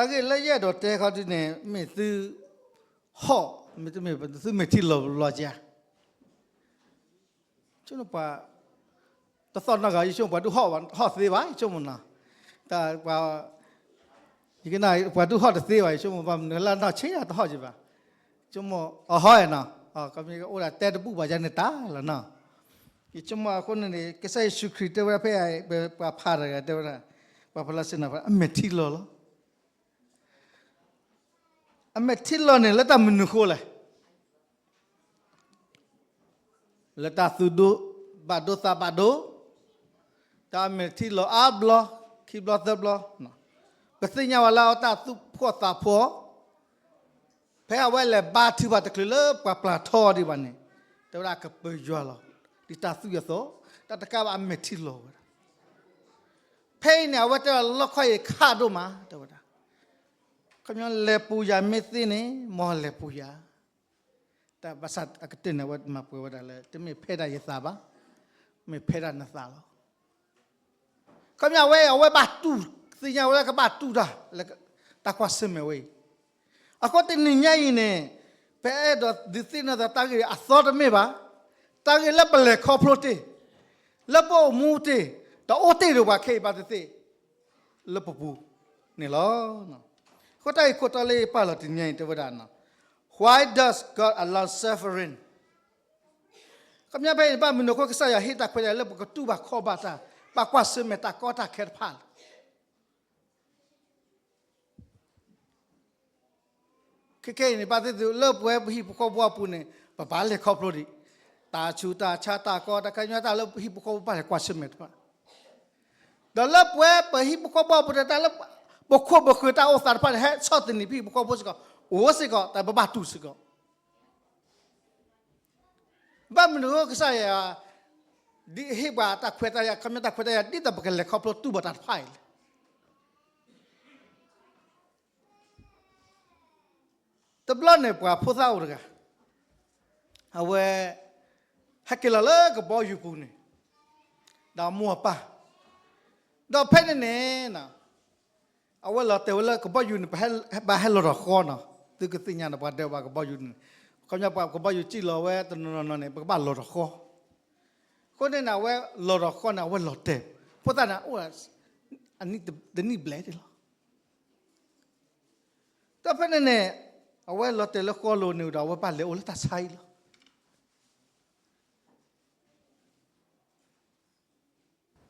တၢ်ဂ့ၢ်လၢယအဲၣ်ဒိးတဲခီဒုန့ၣ် မ့ၢ်သု ဟီၣ်, မ့တမ့ၢ်သုမဲာ်ထံလီၤဘျီကါ ဆိကမိၣ်ပှၤ တသီၣ်နီၢ်ဂၤ ယဆိကမိၣ်ပှၤဒုးဟီၣ်ဘၣ် ဟီၣ်သ့ဘၣ် ယဆိကမိၣ်နီၤ, တၢ်ပှၤ ယကနၣ် ပှၤဒုးဟီၣ်တသ့ဘၣ် ယဆိကမိၣ် ဘၣ်မနုၤလၢနီၢ်ဆံးတဟီၣ်က့ဘၣ်, ဆိကမိၣ် အဟီၣ်နီၤ, ကမ့ၢ်အိၣ်ဒၣ်တဲတဘူၣ်ဘၣ်ယၤန့ၣ်တၢ်လီၤနီၤ, ယဆိကမိၣ်အဃိန့ၣ်န့ၣ် ကစၢ်ယ့ၣ်ၡူးခရံာ်တဲဝဲဒၣ်ဖဲအံၤ ပှၤဖးတဂၤတဲဝဲဒၣ်, ပှၤဖလီစ့နီၤ အမဲာ်ထံလီၤလီၤ. အမဲာ်ထံလီၤန့ၣ် လၢတၢ်မနုၤအဃိလဲၣ်. လၢတၢ်သူၣ်ဒိၣ်ဘၣ်ဒိသးဘၣ်ဒိ, တၢ်မဲာ်ထံလီၤအါဘျီ, ခံဘျီသၢဘျီ, ပသ့ၣ်ညါဝဲလၢအတၢ်သူၣ်ဖှီၣ်သးဖှီၣ်, ဖဲအဝဲလဲၤဘါထုကဖၣ်တချုးလၢပှၤပျၢ်ထီဒံးဘၣ်န့ၣ်, တဲဝဲဒၣ်ကပၢၤယွၤလီၤ, ဒ်တၢ်သူၣ်အသိး, တၢ်တကးဘၣ်အမဲာ်ထံလီၤဝဲဒၣ်. ဖဲအံၤန့ၣ် အဝဲတဲဝဲဒၣ်လီခီအံၤခးဒိၣ်မး တဲဝဲဒၣ်, ခီပညီလဲၤပူၤယၤမ့ၢ်သ့န့ၣ် မ်လဲၤပူၤယၤ တၢ်ဘၣ်ဆၣ်အကတၢၢ်န့ၣ် အဝဲမၤပှဲၤဝဲဒၣ်လၢ တမ့ၢ်ဖဲဒၣ်ယသးဘၣ်, မ့ၢ်ဖဲဒၣ်နသးလီၤ. ခီပညီအဝဲ အဝဲဘၣ်တူၢ်, သ့ၣ်ညါဝဲလၢကဘၣ်တူၢ်တၢ် လၢတၢ်ကွၢ်ဆၢၣ်မဲာ်ဝဲအံၤ, အဃိတနံၤညါအံၤန့ၣ် ပအဲၣ်ဒိးဒုးသ့ၣ်နီၣ်သးတၢ်ဂ့ၢ်အသီတမ့ၢ်ဘၣ်, တၢ်ဂ့ၢ်လၢပလဲၤခီဖျိတ့ၢ်, လၢပအိၣ်မူတ့ၢ်, ဒီးအိၣ်တ့ၢ်ဒီးပှၤခဲအံၤဘၣ်သ့ၣ်သ့ၣ် လၢပပူၤန့ၣ်လီၤ. အဃိတၢ်ဂ့ၢ်ခိၣ်တီလၢယပာ်လီၤတနံၤညါအံၤတဲဝဲဒၣ်, Why does God allow suffering? ခီပညီဖဲအံၤန့ၣ် ဘၣ်မနုၤအဃိကစၢ်ယွၤဟ့ၣ်တၢ်ခွဲးတၢ်ယာ်လၢပကတူၢ်ဘၣ်ခီၣ်ဘၣ်တၢ်, ဘၣ်ကွၢ်ဆၢၣ်မဲာ်တၢ်ကီတၢ်ခဲတဖၣ်လဲၣ်. ခဲခဲအံၤန့ၣ် ဘၣ်သ့ၣ်သ့ၣ်လၢပဝဲပဟံၣ်ဖိဃီဖိအပူၤန့ၣ် ပဘၣ်လဲၤခီဖျိဒံး တၢ်ဆူးတၢ်ဆါတၢ်ကီတၢ်ခဲ ညီတၢ်လၢဟံၣ်ဖိဃီဖိဘၣ်လဲၤကွၢ်ဆၢၣ်မဲာ်တဖၣ်, ဒီးလၢပဝဲပဟံၣ်ဖိဃီဖိအပူၤန့ၣ် တၢ်လၢပခိၣ်ပဃၢၤတၢ်အိၣ်သးတဖၣ်န့ၣ် ဟဲဆီၣ်သနံးပဟံၣ်ဖိဃီဖိစ့ၢ်ကီး, အိၣ်စ့ၢ်ကီး တၢ်ပဘၣ်တူၢ်စ့ၢ်ကီး ဘၣ်မနုၤအဃိကစၢ်ယွၤ ဒ်ဟ့ၣ်ပှၤတၢ်ခွဲးတၢ်ယာ် ခီပညီတၢ်ခွဲးတၢ်ယာ် ဒ်သိးပကလဲၤခီဖျိတူၢ်ဘၣ်တၢ်တဖၣ်အံၤလဲၣ်. တဘျီန့ၣ် ပှၤဖိသၣ်အိၣ်တဂၤ, အဝဲ ဟဲက့ၤလီၤလၢကဘီယူၤပူၤန့ၣ် ဒီးအမိၢ်အပၢ်, ဒီးဖဲန့ၣ်န့ၣ် အဝဲလီၤတဲာ်ဝဲလၢကဘီယူၤန့ၣ် ပဘၣ်ဟဲလီၤထီၣ်ဃီနီၤ, သုကသ့ၣ်ညါန့ၣ် ပှၤဒဲးဘးကဘီယူၤန့ၣ်, ခီပညီပှၤကဘီယူၤစံၣ်လီၤဝဲတနီၤနီၤန့ၣ် ပကဘၣ်လီၤထီၣ်ဃီ, အဃိန့ၣ်န့ၣ် အဝဲလီၤထီၣ်ဃီန့ၣ် အဝဲလီၤတဲာ်, ဖိသၣ်န့ၣ်အိၣ် အနံၣ်တနံၣ်ဘျဲၣ်န့ၣ်လီၤ. ဒီးဖဲန့ၣ်န့ၣ် အဝဲလီၤတဲာ်လၢဃီလိၤန့ၣ်ဒီး အဝဲဘၣ်လဲၤအိၣ်လၢတၢ်ဆါဟံၣ်လီၤ.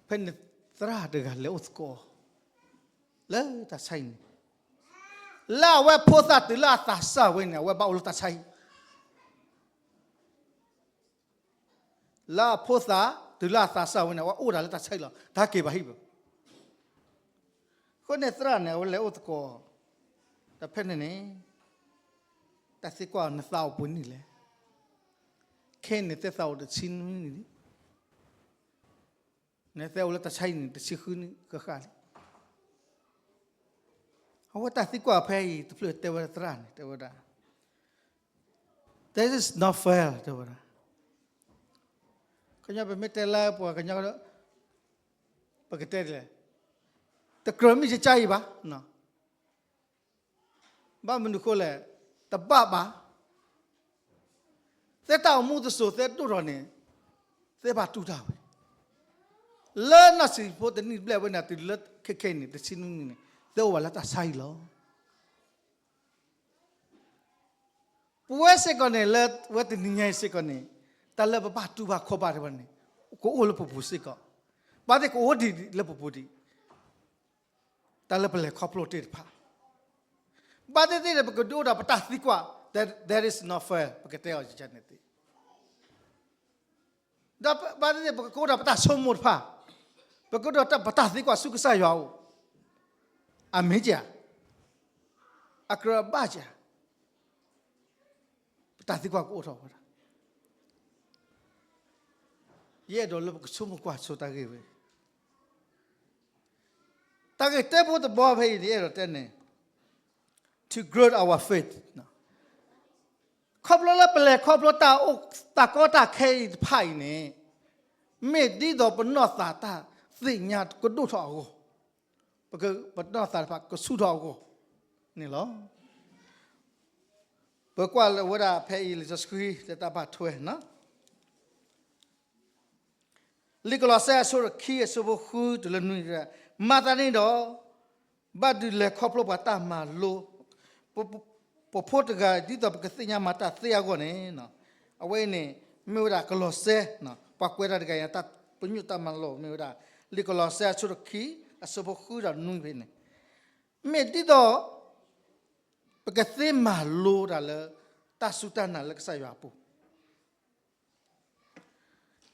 ဖဲန့ၣ်သရၣ်တဂၤလဲၤအိၣ်သကိး လၢတၢ်ဆါဟံၣ်န့ၣ်, လၢအဝဲဖိသၣ်တုၤလၢအသးစၢ်ဝဲန့ၣ် အဝဲဘၣ်အိၣ်လၢတၢ်ဆါဟံၣ် လၢအဖိသၣ်တုၤလၢအသးစၢ်ဝဲန့ၣ် အဝဲအိၣ်ဒၣ်လၢတၢ်ဆါဟံၣ်လီၤ, တဟဲက့ၤဘၣ်ဟံၣ်ဘၣ်. အဃိန့ၣ်သရၣ်န့ၣ် အဝဲလဲၤအိၣ်သကိး, ဒီးဖဲန့ၣ်န့ၣ် တၢ်သံကွၢ်အီၤ နသးအိၣ်ပှဲၤနံၣ်လဲၣ်. ခဲအံၤန့ၣ် သဲသးအိၣ်တဆံနွံနံၣ်လံ. နသဲအိၣ်လၢတၢ်ဆါဟံၣ်န့ၣ် တဆံဃုနံၣ်ဃၣ်ဃၣ်လံ. အဝဲတၢ်သံကွၢ်ဖဲအံၤ တဖျၢၣ်တဲဝဲသရၣ်န့ၣ် တဲဝဲဒၣ် That is not fair တဲဝဲဒၣ်. ကညီပမ့ၢ်တဲလၢပှၤကညီ ပကတဲလဲၣ်, တကြၢးမ့ၢ်ယကအံၤဘၣ်. ဘၣ်မနုၤအဃိလဲၣ်, တဘၣ်ဘၣ်. သဲတၢ်အိၣ်မူတစိၤသဲဒိၣ်ထီၣ်န့ၣ် သဲဘၣ်တူၢ်တၢ်ဝဲ လၢနီၢ်ဆံးဖိတနံၣ်ဘျဲၣ်ဝဲန့ၣ် တုၤလၢခဲခဲအံၤန့ၣ် တဆံနွံနံၣ်န့ၣ် သဲအိၣ်ဘၣ်လၢတၢ်ဆါဟံၣ်လီၤ. ပဝဲစ့ၢ်ကီးန့ၣ် လၢဝဲတနံၤညါအံၤစ့ၢ်ကီးန့ၣ် တၢ်လၢပဘၣ်တူၢ်ဘၣ်ခီၣ်ဘၣ်တဖၣ်န့ၣ် ကအိၣ်လၢပပူၤစ့ၢ်ကီး. ဘၣ်သ့ၣ်ကအိၣ်ဒံးလၢပပူၤဒံး တၢ်လၢပလဲၤခီဖျိတ့ၢ်တဖၣ်. ဘၣ်သ့ၣ်သ့ၣ်န့ၣ် ပကဒုးအိၣ်ဒီးပတၢ်သံကွၢ် that, that is not fair ပကတဲအီၤယကန့ၣ်သ့. ဒီးဘၣ်သ့ၣ်သ့ၣ် ပကအိၣ်ဒီးပတၢ်ဆိကမိၣ်တဖၣ်, ပကအိၣ်ဒီးပတၢ်သံကွၢ်ဆူကစၢ်ယွၤအအိၣ်, အမ့ၢ်ဧါ, အကြၢးအဘၣ်ဧါ, ပတၢ်သံကွၢ်ကအိၣ်ထီၣ်ဝဲဒၣ်. ယအဲၣ်ဒိးလၢပကဆိကမိၣ်ကွၢ်ဆိတၢ်ဂ့ၢ်ဝဲ တၢ်ဂ့ၢ်တဲဖိတဘီဖဲအံၤန့ၣ် အဲၣ်ဒိးတဲန့ၣ် to grow our faith ခီဖျိလၢပလဲၤခီဖျိတၢ်အိၣ်တၢ်ကီတၢ်ခဲအံၤတဖၣ်အံၤန့ၣ် မ့ၢ်ဒ်သိးပနီၢ်သးတၢ်သ့ၣ်ညါကဒိၣ်ထီၣ်အဂီၢ်, ပက, ပနီၢ်သးတဖၣ်ကဆူၣ်ထီၣ်အဂီၢ်, န့ၣ်လီၤ. ပကွၢ်လၢဝဲဒၣ်ဖဲအံၤလံာ်စီဆှံလၢတၢ်ဘၣ်ထွဲနီၤ, လံာ်ကလီးစဲအဆၢဒိၣ်ခံအဆၢဖိဃုတုၤလၢနွံ, မၤသးဒ်န့ၣ်ဒီး ဘၣ်ဒုးလဲၤခီဖျိပှၤတၢ်မၤလိ ပ, ပဖိတဂၤ ဒ်သိးပကသ့ၣ်ညါမၤတၢ်သ့အဂီၢ်န့ၣ်, အဝဲအံၤန့ၣ် မ့ၢ်ဝဲဒၣ်ကလီးစဲ, ပှၤကွဲးတၢ်တဂၤအံၤ တၢ်ပညိၣ်တၢ်မၤလိမ့ၢ်ဝဲဒၣ် လံာ်ကလီးစဲအဆၢဒိၣ်ခံ အဆၢဖိဃုဒီးနွံဖဲန့ၣ်, မ့ၢ်ဒ်သိး ပကသ့မၤလိတၢ်လၢ တၢ်စူၢ်တၢ်နာ်လၢကစၢ်ယွၤအပူၤ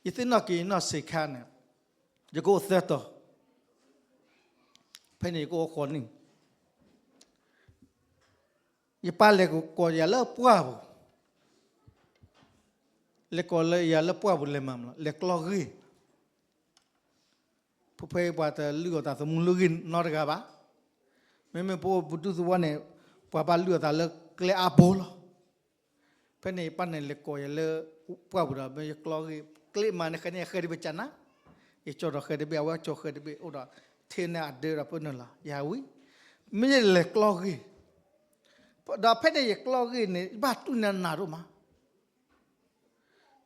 ယသ့ၣ်နီၣ်က့ၤနီၢ်ဆံးခါန့ၣ်, ယကအိၣ်သၢတီၤ, ဖဲန့ၣ်ယကအိၣ်ဃိးနံၣ်, ယပၢ်လဲၤကိးယၤလၢပှၢ်ပူၤ, လဲၤကိးလၢယၤလၢပှၢ်ပူၤလဲၤမၤမနုၤလဲၣ်, လဲၤကျီဂ့ၢ် ဖဲပှၤတလုၢ်အီၣ်တၢ်သမူလၢဂ့ၢ်နီတဂၤဘၣ်. မ့မ့ၢ်ပအိၣ်ပဒူသဝီန့ၣ် ပှၤဘၣ်လုၢ်အီၣ်တၢ်လၢကျဲအါဘိလီၤ. ဖဲန့ၣ်ယပၢ်န့ၣ်လဲၤကိးယၤလၢပှၢ်ပူၤဒီး မ့ၢ်ယကျီဂ့ၢ်, ကျဲမၤန့ၣ်ဃဲန့ၣ် ယဃဲဒံးဘၣ်ကနၤ, ယကၠီၤဒီးဃဲတဘ့ၣ် အဝဲကၠီၤဃဲတဘ့ၣ် အိၣ်ဒီး ထဲန့ၣ်အဒၢဒီးပနုာ်လီၤ ယဟးဝံၤ, မ့ၢ်လဲၤကျီဂ့ၢ်, ဒီးဖဲန့ၣ်ယကျီဂ့ၢ်န့ၣ် ယဘၣ်တူၢ်န့ၢ်နးဒိၣ်မး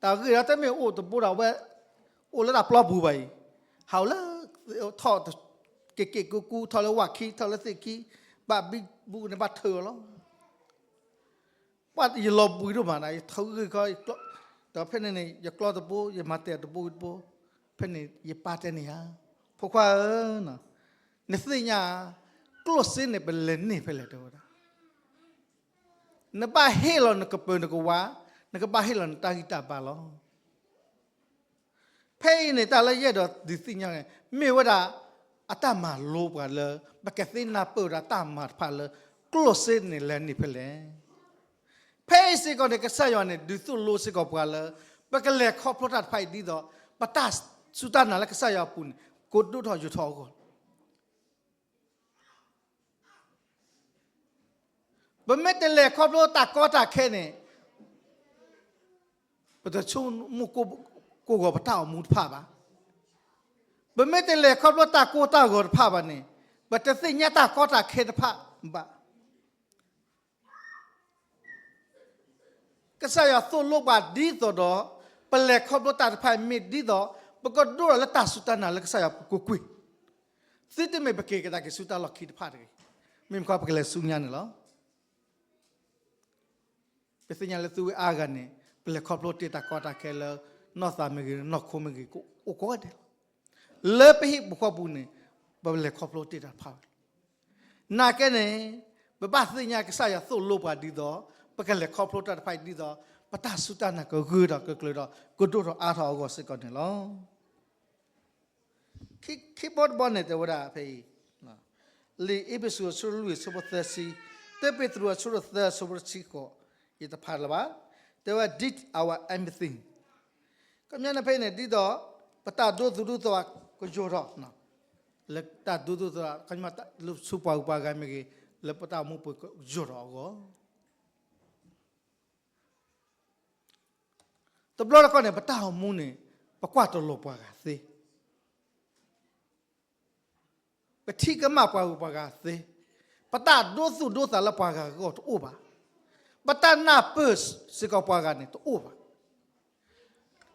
တၢ်ဂ့ၢ်ဒီးတမ့ၢ်အိၣ်တဘိဒီးဝဲ, အိၣ်လၢတၢ်ပျီပူၤဘၣ်အံၤ, ဟးအိၣ်လၢ, ထီၣ်, က့ၤက့ၤကူကူ ထီၣ်လၢဝၣ်ခံ ထီၣ်လၢသ့ၣ်ခံ, ဘၣ်ဘံဘူန့ၣ်ဘၣ်ထၢအီၤလီၤ. ပှၤယလီၤဘှံးဒိၣ်မးဒီး ယထုးဂ့ၢ်ခီ, ဒီးဖဲန့ၣ်န့ၣ် ယကျီတဘိ ယမၤတဲာ်တဘိဝံၤတဘိ, ဖဲန့ၣ်ယပၢ်တဲန့ၢ်ယၤ, ဖိခွါဧၢ, နသ့ၣ်ညါ, ကျိၣ်စ့န့ၣ် ပလဲၤန့ၢ်ဖဲလဲၣ်တဲဝဲဒၣ် နဘၣ်ဟ့ၣ်လီၤနကပၢၤနကဝါ, နကဘၣ်ဟ့ၣ်လီၤနတၢ်ဂံၢ်တၢ်ဘါလီၤ. ဖဲအံၤန့ၣ် တၢ်လၢယအဲၣ်ဒိးဒုးသ့ၣ်ညါန့ၣ် မ့ၢ်ဝဲဒၣ် အတၢ်မၤလိပှၤလၢ ပကသ့ၣ်ညါပၢၢ်ဝဲဒၣ်တၢ်မၤတဖၣ်လၢ ကျိၣ်စ့န့ၣ်လဲၤန့ၢ်ဖဲလဲၣ်. ဖဲအံၤစ့ၢ်ကီးန့ၣ် ကစၢ်ယွၤန့ၣ် ဒုးသိၣ်လိစ့ၢ်ကီးပှၤလၢ ပကလဲၤခီဖျိတၢ်တဖၣ်အံၤဒ်သိး ပတၢ်စူၢ်တၢ်နာ်လၢကစၢ်ယွၤအပူၤန့ၣ် ကဒိၣ်ထီၣ်ယိာ်ထီၣ်အဂီၢ် ပမ့ၢ်တလဲၤခီဖျိတၢ်ကီတၢ်ခဲန့ၣ် ပတဆိကမိၣ်ကိၢ်ဂီၤပတၢ်အိၣ်မူတဖၣ်ဘၣ်. ပမ့ၢ်တလဲၤခီဖျိတၢ်ကိၢ်တၢ်ဂီၤတဖၣ်ဘၣ်န့ၣ် ပတသ့ၣ်ညါတၢ်ကီတၢ်ခဲတဖၣ်ဘၣ်. ကစၢ်ယွၤသိၣ်လိပှၤဒ်သိးဒီး ပလဲၤခီဖျိတၢ်တဖၣ်အံၤမ့ၢ်ဒ်သိး ပကဒိၣ်ထီၣ်လၢတၢ်စူၢ်တၢ်နာ်လၢကစၢ်ယွၤပူၤကွ့ၢ်ကွ့ၢ်, သုတမ့ၢ်ပက့ၤကဒါက့ၤဆူတၢ်လီၢ်ခံတဖၣ်တဂ့ၤ. မ့ၢ်မခီပကလဲၤဆူညါန့ၣ်လီၤ. ပသ့ၣ်ညါလၢသုဝဲအါဂၤန့ၣ် ပလဲၤခီဖျိတ့ၢ်တၢ်ကီတၢ်ခဲလၢ နီၢ်သးမ့ၢ်ဂ့ၤ နီၢ်ခိမ့ၢ်ဂ့ၤ ကအိၣ်ကိးဂၤဒဲးလီၤ. လၢပဟံၣ်ပူၤဃီပူၤန့ၣ် ပလဲၤခီဖျိတ့ၢ်တၢ်တဖၣ်ဝဲလီၤ. နာ်က့န့ၣ် ပဘၣ်သ့ၣ်ညါကစၢ်ယွၤသိၣ်လိပှၤဒ်သိး ပကလဲၤခီဖျိတၢ်တဖၣ်အံၤဒ်သိး ပတၢ်စူၢ်တၢ်နာ်ကဂၢၢ်ဒီးကကျၢၤဒီး ကဒိၣ်ထီၣ်အါထီၣ်အဂီၢ်စ့ၢ်ကီးန့ၣ်လီၤ. ခံဘီတဘီန့ၣ် တဲဝဲဒၣ်ဖဲအံၤ, လံာ်အ့းဖ့းစူးအဆၢလွံၢ်အဆၢဖိသၢဆံ, တၢပ့းတရူးအဆၢဒိၣ်သၢအဆၢဖိတဆံဃိး, ယတဖးလၢၤဘၣ်, တဲဝဲ did our everything. ခီပညီန့ၣ်ဖဲအံၤန့ၣ် ဒ်သိး ပတၢ်ဒိသူၣ်ဒိသးကယိာ်ထီၣ်, လၢတၢ်ဒိသူၣ်ဒိသး ခီပညီလၢဆူပှၤဂုၤပှၤဂၤမ့ၢ်ဂ့ၤ, လၢပတၢ်အိၣ်မူပူၤကယိာ်ထီၣ်အဂီၢ် တဘျီတခီၣ်န့ၣ် ပတၢ်အိၣ်မူန့ၣ် ပကွၢ်တလီၤပှၤဂၤသ့, ပထံၣ်ကမၣ်ပှၤဂုၤပှၤဂၤသ့, ပတၢ်ဒိသူၣ်ဒိသးလၢပှၤဂၤအဂီၢ်တအိၣ်ဘၣ်, ပတၢ်နၢ်ပၢၢ်စ့ၢ်ကီးပှၤဂၤန့ၣ်တအိၣ်ဘၣ်.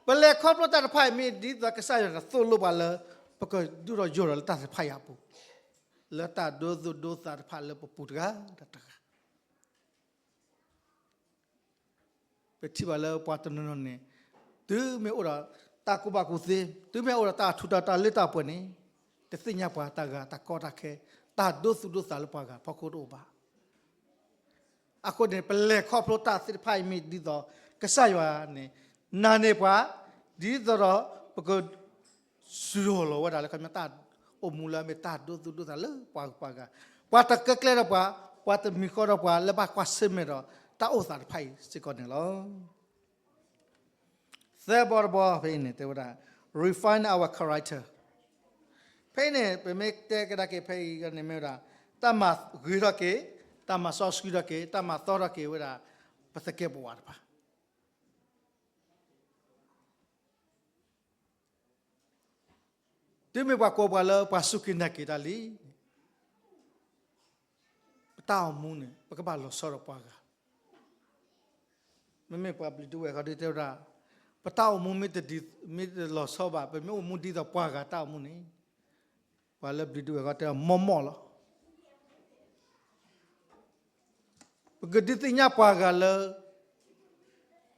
ပလဲၤခီဖျိတၢ်တဖၣ်အံၤမ့ၢ်ဒ်သိးကစၢ်ယွၤန့ၣ်သိၣ်လိပှၤလၢ ပကဒိၣ်ထီၣ်ယိာ်ထီၣ်လၢတၢ်တဖၣ်အံၤအပူၤ, လၢတၢ်ဒိသူၣ်ဒိသးတဖၣ်လၢပပူၤတဂၤဒီးတဂၤ ပထံၣ်ဘၣ်လၢပှၤတနီၤနီၤန့ၣ် တုၤမ့ၢ်အိၣ်ဒီးတၢ်ကူၣ်ဘၣ်ကူၣ်သ့, တုၤမ့ၢ်အိၣ်ဒီးတၢ်ထူးတၢ်တီၤလၢတၢ်ပှဲၤန့ၣ် တသ့ၣ်ညါပှၤတၢ်ဂၤတၢ်ကီတၢ်ခဲ, တၢ်ဒိသူၣ်ဒိသးလၢပှၤဂၤဖီခိၣ်တအိၣ်ဘၣ်. အဃိန့ၣ် ပလဲၤခီဖျိတၢ်သ့ၣ်တဖၣ်အံၤမ့ၢ်ဒ်သိး ကစၢ်ယွၤန့ၣ် နာ်န့ၢ်ပှၤ ဒ်သိးဒီး ပက စူၢ်လီၤဝဲဒၣ်လၢခီပညီတၢ်အိၣ်မူလၢအမ့ၢ်တၢ်ဒိသူၣ်ဒိသးလၢပှၤဂၤပှၤဂၤ, ပှၤတကဲကျဲဒီးပှၤ, ပှၤတမံၤဃီဒီးပှၤလၢဘၣ်ကွၢ်ဆၢၣ်မဲာ်ဒီးတၢ်အိၣ်သးတဖၣ်အံၤစ့ၢ်ကီးန့ၣ်လီၤ. သၢဘီတဘီဖဲအံၤန့ၣ် တဲဝဲဒၣ် refine our character. ဖဲအံၤန့ၣ် ပမ့ၢ်တဲကဒါက့ၤဖဲအံၤန့ၣ်မ့ၢ်ဝဲဒၣ် တၢ်မၤဂ့ၤထီၣ်က့ၤ, တၢ်မၤစီဆှံထီၣ်က့ၤ, တၢ်မၤသီထီၣ်က့ၤဝဲဒၣ် ပသကဲးပဝးတဖၣ် တုၤမ့ၢ်ပှၤကိးပှၤလၢပှၤစူၢ်က့ၤနာ်က့ၤတၢ်လံန့ၣ်, တၢ်အိၣ်မူန့ၣ် ပကဘၣ်လီၤဆီဒီးပှၤဂၤ. မ့မ့ၢ်ပှၤဘျုးဒိဝဲၢ်ခီဒုတဲဝဲဒၣ်, ပတၢ်အိၣ်မူမ့ၢ်တဒ်, မ့ၢ်တလီၤဆီဘၣ်, ပမ့ၢ်အိၣ်မူဒ်သိးပှၤဂၤတၢ်အိၣ်မူန့ၣ်, ပှၤလၢဘျုးဒိဝဲၢ်ခီတဲမီၢ်မီၢ်လီၤ. ပကဒုးသ့ၣ်ညါပှၤဂၤလၢ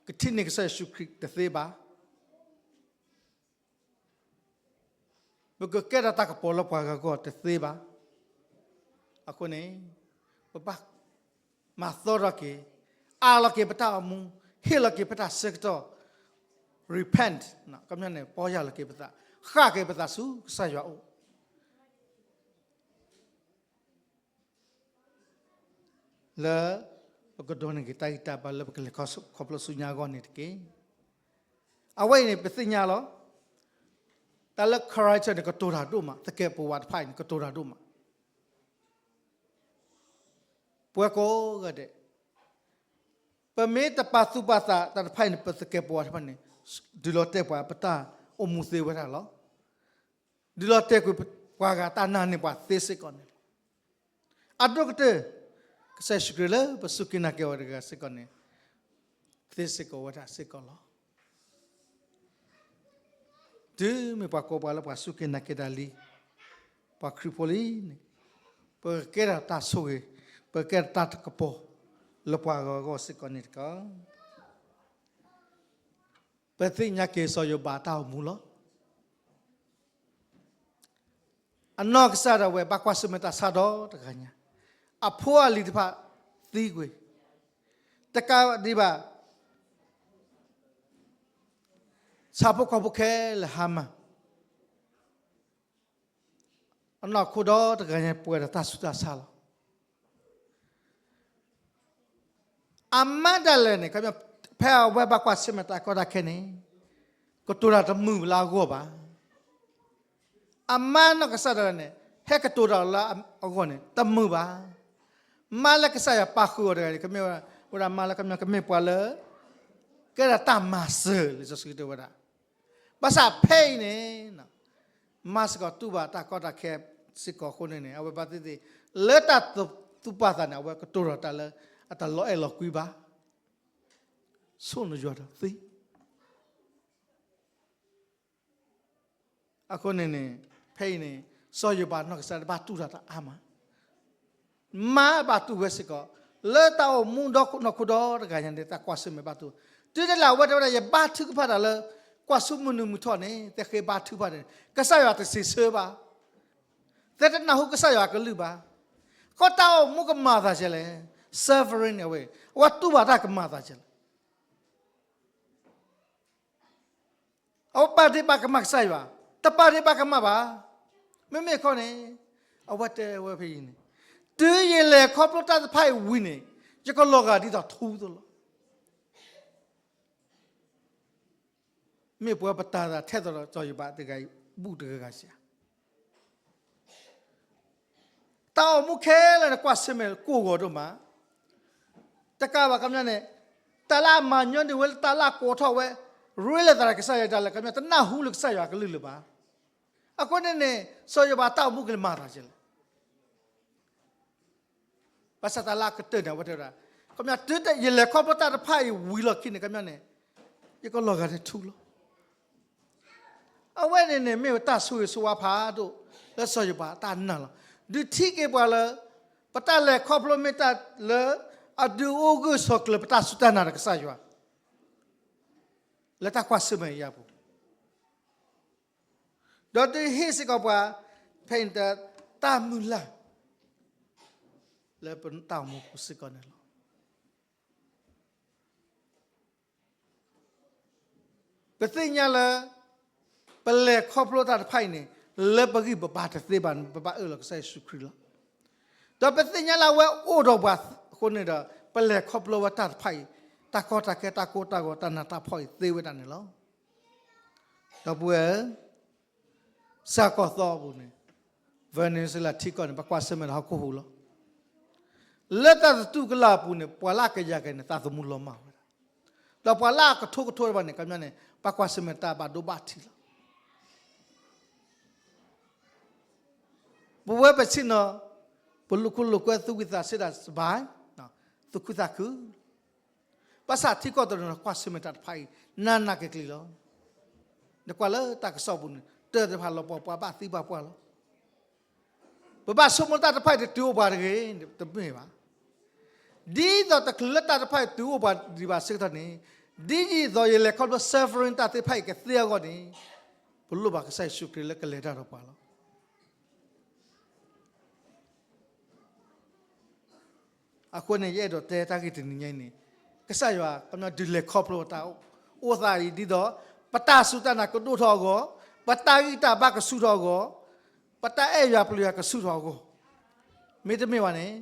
ကထံၣ်န့ၢ်ကစၢ်ယ့ၣ်ၡူးခရံာ်တသ့ဘၣ်. ပကကဲထီၣ်တၢ်ကပီၤလၢပှၤဂၤအဂီၢ်တသ့ဘၣ်. အဃိန့ၣ် ပဘၣ်မၤသီထီၣ်က့ၤ, အးလီၤက့ၤပတၢ်အိၣ်မူ, ဟ့ၣ်လီၤက့ၤပတၢ်ဆၢကတီၢ်, repent, ကမျၢၢ်န့ၣ် ပီၢ်ယၢ်လီၤက့ၤပသး, ဃၣ်က့ၤပသးဆူကစၢ်ယွၤအအိၣ် လၢပကဒိးန့ၢ်က့ၤတၢ်ဂံၢ်တၢ်ဘါ လၢပကလဲၤခီဖျိဆူညါအဂီၢ်န့ၣ်တက့ၢ်. အဝဲအံၤန့ၣ် ပသ့ၣ်ညါလီၤ. တၢ်လၢ character န့ၣ် ကတိၤတၢ်ဒိၣ်မး, သကဲးပဝးတဖၣ်အံၤန့ၣ် ကတိၤတၢ်ဒိၣ်မး. ပဝဲကိးဂၤဒဲး ပမ့ၢ်တပာ်သူၣ်ပာ်သးတၢ်တဖၣ်အံၤန့ၣ် ပသကဲးပဝးတဖၣ်န့ၣ် ဒုးလီၤတဲာ်ပှၤ ပတၢ်အိၣ်မူသ့ဝဲဒၣ်လီၤ. ဒုးလီၤတဲာ်ကွံာ်ပှၤဂၤ တၢ်နာ်န့ၢ်ပှၤသ့စ့ၢ်ကီးန့ၣ်လီၤ. အဒိၣ်ကတၢၢ် ကစၢ်ယ့ၣ်ၡူးခရံာ်လၢပစူၢ်က့ၤနာ်က့ၤအီၤတဂၤစ့ၢ်ကီးန့ၣ် သ့စ့ၢ်ကီးဝဲဒၣ်စ့ၢ်ကီးလီၤ. တုၤမ့ၢ်ပှၤကိးပှၤလၢပှၤစူၢ်က့ၤနာ်က့ၤတၢ်လံ, ပှၤခရံာ်ဖိလံန့ၣ်, ပကကဲထီၣ်တၢ်ဆိၣ်ဂ့ၤ, ပကကဲထီၣ်တၢ်ကပီၤ လၢပှၤဂၤအဂီၢ်စ့ၢ်ကီးန့ၣ်တက့ၢ်. ပသ့ၣ်ညါက့ၤစီၤယိၤဘးတၢ်အိၣ်မူလီၤ. အနီၢ်ကစၢ်ဒၣ်ဝဲဘၣ်ကွၢ်ဆၢၣ်မဲာ်တၢ်ဆါဒီးတဂၤညါ, အဖိအလံၤတဖၣ်သံကွံာ်, တကးဒံးဘၣ် ဆၣ်ဖိကီၢ်ဖိခဲလၢာ်ဟါမၢ်, အနီၢ်ခိဒီးတဂၤညါပှဲၤဒီးတၢ်ဆူးတၢ်ဆါလီၤ. အမါဒၣ်လဲာ်န့ၣ် ဖဲအဝဲဘၣ်ကွၢ်ဆၢၣ်မဲာ်တၢ်ကီတၢ်ခဲန့ၣ် ကတိၤတၢ်တမုာ်လၢအဂီၢ်ဘၣ်. အမါနီၢ်ကစၢ်ဒၣ်လဲာ်န့ၣ် ဟဲကတိၤတၢ်လၢအဂီၢ်န့ၣ် တမုာ်ဘၣ်. မါလၢကစၢ်ယွၤပာ်ဃုာ်အီၤတဂၤန့ၣ် ကမ့ၢ်ဝဲဒၣ်မါလၢကမ့ၢ်ပှၤလၢ ကဲဒၣ်တၢ်မၤစၢၤလၢစီဆှံတဲဝဲဒၣ်. ဘၣ်ဆၣ်ဖဲအံၤန့ၣ် မါစ့ၢ်ကီးတူၢ်ဘၣ်တၢ်ကီတၢ်ခဲစ့ၢ်ကီးအဃိန့ၣ်န့ၣ် အဝဲဘၣ်သ့ၣ်သ့ၣ် လၢတၢ်သူၣ်ပာ်သးန့ၣ် အဝဲကတိၤထီၣ်တၢ်လၢအတၢ်လီၤအဲၣ်လီၤကွံဘၣ်. ဆိၣ်နယွၤဒီးသ့ အဃိန့ၣ်န့ၣ် ဖဲအံၤန့ၣ် စီၤယိၤဘးနီၢ်ကစၢ်ဒၣ်ဘၣ်တူၢ်တၢ်တၢ်အါမး, မါဘၣ်တူၢ်ဝဲစ့ၢ်ကီး, လၢတၢ်အိၣ်မူဒီးနီၢ်ခိဒီးတဂၤညါန့ၣ် တၢ်ကွၢ်ဆၢၣ်မဲာ်ဘၣ်တူၢ်, တုၤဒၣ်လဲာ်အဝဲတဲဝဲဒၣ် ယဘါထုကဖၣ်တၢ်လၢ ကွၢ်ဆူမုၢ်နုာ်မုၢ်ထီၣ်န့ၣ် သဲဃ့ဘါထုကဖၣ်န့ၣ် ကစၢ်ယွၤတစံးဆၢဘၣ်, သဲတနၢ်ဟူကစၢ်ယွၤအကလုၢ်ဘၣ်. ဃီတၢ်အိၣ်မူကမၤသးဒ်လဲၣ်, suffering န့ၣ် အဝဲ အဝဲတူၢ်ဘၣ်တၢ်ကမၤသးဒ်လဲၣ် အဝဲပာ်ဒ့ၣ်ပာ်ကမၣ်ကစၢ်ယွၤ, တပာ်ဒ့ၣ်ပာ်ကမၣ်ဘၣ်. မ့မ့ၢ်ခီန့ၣ် အဝဲတဲဝဲဖဲအံၤန့ၣ်, တုၤယလဲၤခီဖျိတၢ်တဖၣ်အံၤဝံၤန့ၣ် ယကလီၤဂာ်ဒ်သိးထူသိးလီၤ. မ့ၢ်ပဝဲပတၢ်သးထဲသိးဒီးစီၤယိၤဘးတဂၤအံၤ ဘူၣ်တဂၤဂၤစ့ၢ်ဧါ. တၢ်အိၣ်မူခဲလၢာ်န့ၣ် ကွၢ်ဆၢၣ်မဲာ်ကိၢ်ဂီၤဒိၣ်မး, တကးဘၣ်ခီပညီန့ၣ် တၢ်လၢအမၤညီနုၢ်ဝဲလၢတၢ်လၢအကိးထီၣ်ဝဲ ရ့လိာ်သးဒီးကစၢ်ယွၤဒၣ်လဲာ် ခီပညီတနၢ်ဟူလၢကစၢ်ယွၤအကလုၢ်လၢၤဘၣ်. အဃိန့ၣ်န့ၣ် စီၤယိၤဘးတၢ်အိၣ်မူကလဲၤမၤသးဒ်လဲၣ်. ဘၣ်ဆၣ်တၢ်လၢအကတၢၢ်န့ၣ် အဝဲတဲဝဲဒၣ်, ခီပညီ တုၤယလဲၤခီဖျိတၢ်တဖၣ်အံၤဝံၤလီၢ်ခံန့ၣ် ခီပညီန့ၣ် ယကလီၤဂာ်ဒ်ထူလီၤ. အဝဲန့ၣ်န့ၣ် မ့ၢ်ဝဲတၢ်ဆိၣ်ဂ့ၤဆိၣ်ဝါဖးဒိၣ် လၢစီၤယိၤဘးတၢ်နာ်လီၤ. ဒုးထံၣ်က့ၤပှၤလၢ ပတၢ်လဲၤခီဖျိမ့ၢ်တၢ်လၢ အဒုးအိၣ်ဂၢၢ်ဆိးကျၢၤပတၢ်စူၢ်တၢ်နာ်ဒီးကစၢ်ယွၤ လၢတၢ်ကွၢ်ဆၢၣ်မဲာ်အံၤအပူၤ ဒီးဒုးဟ့ၣ်စ့ၢ်ကီးပှၤ ဖဲအံၤန့ၣ် တၢ်မုၢ်လၢ် လၢပတၢ်အိၣ်မူပူၤစ့ၢ်ကီးန့ၣ်လီၤ. ပသ့ၣ်ညါလၢ ပလဲၤခီဖျိတၢ်တဖၣ်အံၤန့ၣ် လၢပဂံၢ်ပဘါတသ့ဘၣ်န့ၣ် ပဘၣ်အၢၣ်လီၤကစၢ်ယ့ၣ်ၡူးခရံာ်လီၤ. ဒီးပသ့ၣ်ညါလၢအဝဲအိၣ်ဒီးပှၤအဃိန့ၣ်ဒီး ပလဲၤခီဖျိဝဲတၢ်တဖၣ်အံၤ တၢ်ကီတၢ်ခဲ တၢ်ကိၢ်တၢ်ဂီၤ တၢ်နးတၢ်ဖှီၣ်အံၤသ့ဝဲဒၣ်န့ၣ်လီၤ. ဒီပုၢ်ဝဲၢ်ဧၢ, စၢ်ကီၢ်သီအပူၤန့ၣ် Venezuela ထံကီၢ်န့ၣ် ပကွၢ်ဆၢၣ်မဲာ်ဒီးဟီၣ်ခိၣ်ဟူးလီၤ. လၢတၢ်သတူၢ်ကလာ်အပူၤန့ၣ် ပှၤလၢအကယၤက့ၤန့ၣ် သးသမူလီၤမၢ်ဝဲဒၣ်, ဒီးပှၤလၢအကထိကထိတဖၣ်န့ၣ် ခီပညီန့ၣ် ပကွၢ်ဆၢၣ်မဲာ်တၢ်ဘၣ်ဒိဘၣ်ထံးလီၤ. ပဝဲပဆ့ၣ်နီၤ ပလိာ်ခိၣ်လိာ်ကွဲ သူၣ်ဝံၣ်သးဆၢတၢ်စဘၢၣ်, သူၣ်ခုသးခု, ဘၣ်ဆၣ်ထံကီၢ်တနီၤ ကွၢ်ဆၢၣ်မဲာ်တၢ်တဖၣ်အံၤ နးနးက့ၤက့ၤလီၤ. နကွၢ်လၢတၢ်ကစီၣ်ပူၤန့ၣ် တၢ်တဖၣ်လီၤပှီၢ်ပှၤဘၣ်သံဘၣ်ပှၢ်လီၤ. ပဘၣ်ဆိကမိၣ်တၢ်တဖၣ်အံၤတတုၤအိၣ်ပှၤတဂ့ၤ, တမ့ၢ်ဘၣ်. ဒ်သိးတချုးလၢတၢ်တဖၣ်အံၤတုၤအိၣ်ပှၤဒံးဘၣ်အဆၢကတီၢ်န့ၣ်, ဒ်သိးယလဲၤခီဖျိ suffering တၢ်သ့ၣ်တဖၣ်အံၤကသ့အဂီၢ်န့ၣ်, ပလိၣ်ဘၣ်ကစၢ်ယ့ၣ်ၡူးခရံာ်လၢကလဲၤတၢ်ဒီးပှၤလီၤ. အဃိန့ၣ် ယအဲၣ်ဒိးတဲတၢ်ဂ့ၢ်တနံၤညါအံၤန့ၣ်, ကစၢ်ယွၤကညီဒုးလဲၤခီဖျိတၢ်အိၣ်သးအံၤ ဒ်သိး ပတၢ်စူၢ်တၢ်နာ်ကဒိၣ်ထီၣ်အဂီၢ်, ပတၢ်ဂံၢ်တၢ်ဘါကဆူၣ်ထီၣ်အဂီၢ်, ပတၢ်အဲၣ်ယွၤပျံၤယွၤကဆူၣ်ထီၣ်အဂီၢ်, မ့တမ့ၢ်ဘၣ်န့ၣ်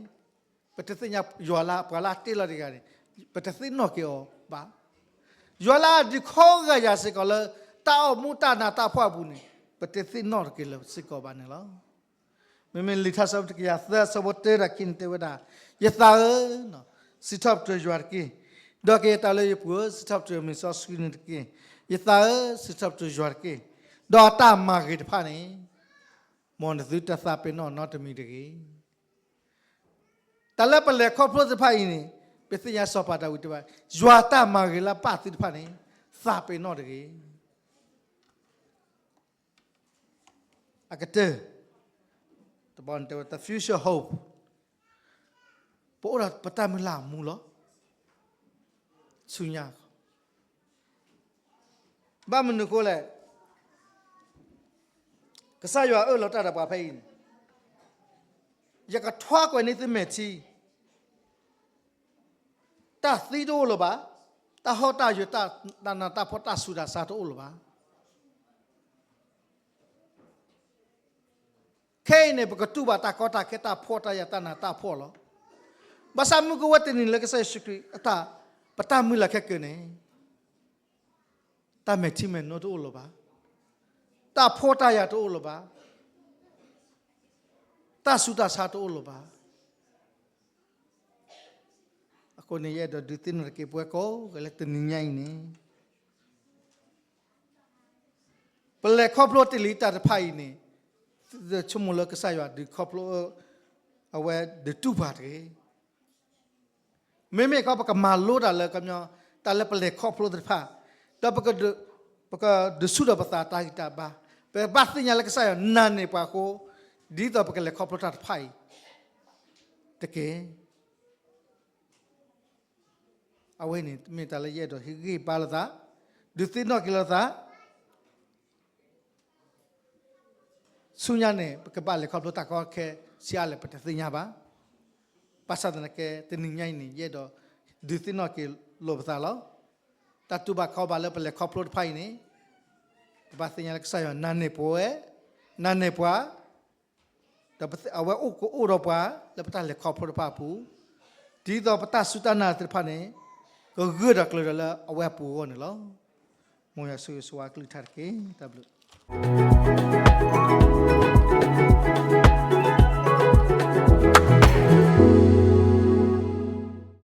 ပတသ့ၣ်ညါယွၤလၢပှၤလၢအတ့လီၤတဂၤန့ၣ်, ပတသ့ၣ်နီၣ်က့ၤအီၤဘၣ်. ယွၤလၢအဒုးခီဂာ်ယၤစ့ၢ်ကီးလၢ တၢ်အိၣ်မူတၢ်နးတၢ်ဖှီၣ်အပူၤန့ၣ်, ပတသ့ၣ်နီၣ်က့ၤလၢၤစ့ၢ်ကီးဘၣ်န့ၣ်လီၤ. မ့မ့ၢ်လံာ်ထါစံးထီၣ်ပတြၢၤ တကယၤသၢ အဆၢဖိတၢဒီးခံန့ၣ် တဲဝဲဒၣ်, ယသးဧၢ, စံးထီၣ်ပတြၢၤယွၤတက့ၢ်. ဒီးကယဲၢ်တၢ်လၢယပူၤဧၢ, စံးထီၣ်ပတြၢၤမံၤစီဆှံန့ၣ်တက့ၢ်. ယသးဧၢ, စံးထီၣ်ပတြၢၤယွၤတက့ၢ်. ဒီးအတၢ်မၤဂ့ၤတဖၣ်န့ၣ်, မ်နသုတသးပ့ၤနီၣ်နီတမံၤတဂ့ၤ. တၢ်လၢပလဲၤခီဖျိသ့ၣ်တဖၣ်အံၤန့ၣ်, ပသ့ၣ်ညါစီၤပၤဒၤဝံးတဲဘၣ်, ယွၤတၢ်မၤဂ့ၤလၢအပၣ်သုတဖၣ်န့ၣ်, သးပ့ၤနီၣ်တဂ့ၤ. အကတၢၢ်, တဘီန့ၣ်တဲဝဲ the future hope, ပအိၣ်ဒီးပတၢ်မုၢ်လၢ်အမူလီၤ. ဆူညါ ဘၣ်မနုၤအဃိလဲၣ်, ကစၢ်ယွၤအၢၣ်လီၤတၢ်ဒီးပှၤဖဲအံၤန့ၣ်, ယကထွါကွံာ်န့ၢ်သုမဲာ်ထံ, တၢ်သံတအိၣ်လၢၤဘၣ်, တၢ်ဟီၣ်တၢ်ယၢၤ တၢ်နးတၢ်ဖှီၣ် တၢ်ဆူးတၢ်ဆါတအိၣ်လၢၤဘၣ်. ခဲအံၤန့ၣ် ပကတူၢ်ဘၣ်တၢ်ကီတၢ်ခဲ တၢ်ဖှီၣ်တၢ်ယာ် တၢ်နးတၢ်ဖှီၣ်လီၤ. ဘၣ်ဆၣ်မုၢ်ကဝဲတနံၤလၢကစၢ်ယ့ၣ်ၡူးခရံာ်အတၢ်, ပတၢ်မုၢ်လၢ်ခဲကၢန့ၣ်, တၢ်မဲာ်ထံမဲာ်နိတအိၣ်လၢၤဘၣ်, တၢ်ဖှီၣ်တၢ်ယာ်တအိၣ်လၢၤဘၣ်, တၢ်ဆူးတၢ်ဆါတအိၣ်လၢၤဘၣ်. အဃိန့ၣ် ယအဲၣ်ဒိးဒုးသ့ၣ်နီၣ်တက့ၢ် ပဝဲကိးဂၤလၢတနံၤညါအံၤန့ၣ် ပလဲၤခီဖျိတ့ၢ်လံတၢ်တဖၣ်အံၤန့ၣ်, ဆိကမိၣ်လၢကစၢ်ယွၤဒုးခီဖျိ, အဝဲဒုးတူၢ်ပှၤတဂ့ၤ. မ့မ့ၢ်ခီ ပကမၤလိတၢ်လၢကညီ, တၢ်လၢပလဲၤခီဖျိသ့ၣ်တဖၣ်, ဒီး ပကဒုးဆူၣ်ထီၣ်ပသးတၢ်ဂံၢ်တၢ်ဘါ, ပဘၣ်သ့ၣ်ညါလၢကစၢ်ယွၤနာ်န့ၢ်ပှၤအဃိ, ဒ်သိးပကလဲၤခီဖျိတၢ်တဖၣ်အံၤတက့ၢ်. အဝဲန့ၣ်မ့ၢ်တၢ်လၢယအဲၣ်ဒိးဟ့ၣ်ဂံၢ်ဘါလိာ်သး, ဒုးသ့ၣ်နီၣ်က့ၤလိာ်သး ဆူညါန့ၣ် ပကဘၣ်လဲၤခီဖျိတၢ်ကီတၢ်ခဲဆံးအါလဲၣ် ပတသ့ၣ်ညါဘၣ်. ဘၣ်ဆၣ်သနာ်က့ တနံၤညါအံၤန့ၣ် ယအဲၣ်ဒိးဒုးသ့ၣ်နီၣ်က့ၤလိာ်ပသးလီၤ. တၢ်တူၢ်ဘၣ်ခီဘၣ်လၢပလဲၤခီဖျိတဖၣ်အံၤန့ၣ်, ပဘၣ်သ့ၣ်ညါလၢကစၢ်ယွၤနာ်န့ၢ်ပဝဲ, နာ်န့ၢ်ပှၤ, ဒီးအဝဲအိၣ်ကအိၣ်ဒီးပှၤလၢပတၢ်လဲၤခီဖျိတဖၣ်အပူၤ, ဒ်သိးပတၢ်စူၢ်တၢ်နာ်သ့ၣ်တဖၣ်န့ၣ် ကဂၢၢ်ဒီးကျၢၤဒီးလၢအဝဲအပူၤအဂီၢ်န့ၣ်လီၤ. မ်ယွၤဆိၣ်ဂ့ၤဆိၣ်ဝါကလုၢ်ကထါတက့ၢ်. တၢ်ဘျုး